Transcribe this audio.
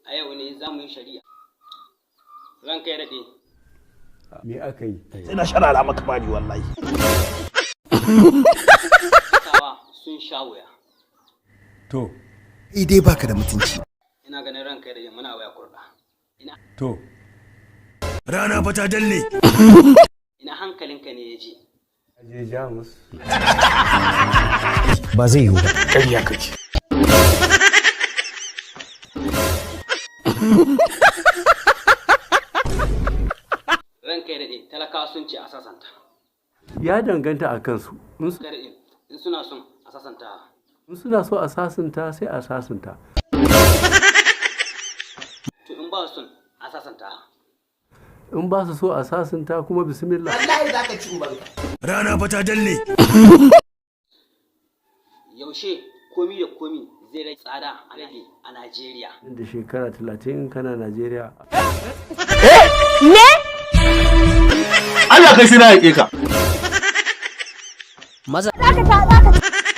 A yau ne za mu yi shari'a. Ranka ya daɗe. Me aka yi? Sai na sharara maka bani wallahi. Talakawa sun sha wuya. To. Dai baka da mutunci. Ina ganin ranka ya daɗe muna waya kurɗa. Ina To. Rana fa ta dalle. Ina hankalinka ne ya je? Je Jamus. Ba zai yiwu ba. Ƙarya kake. Ranka ya daɗe, talakawa sun ce a sasanta. Ya danganta a kansu. In Ranka ya daɗe, in suna son a sasanta. In suna so a sasanta, sai a sasanta. To, in ba su son a sasanta? In ba su so a sasanta kuma, bismillah. Rana fa ta dalle. Yaushe komi da komi zai rage tsada a rage a Najeriya? Da shekara 30 in kana Najeriya. Allah kai sai na yaƙe ka. Dakata, dakata.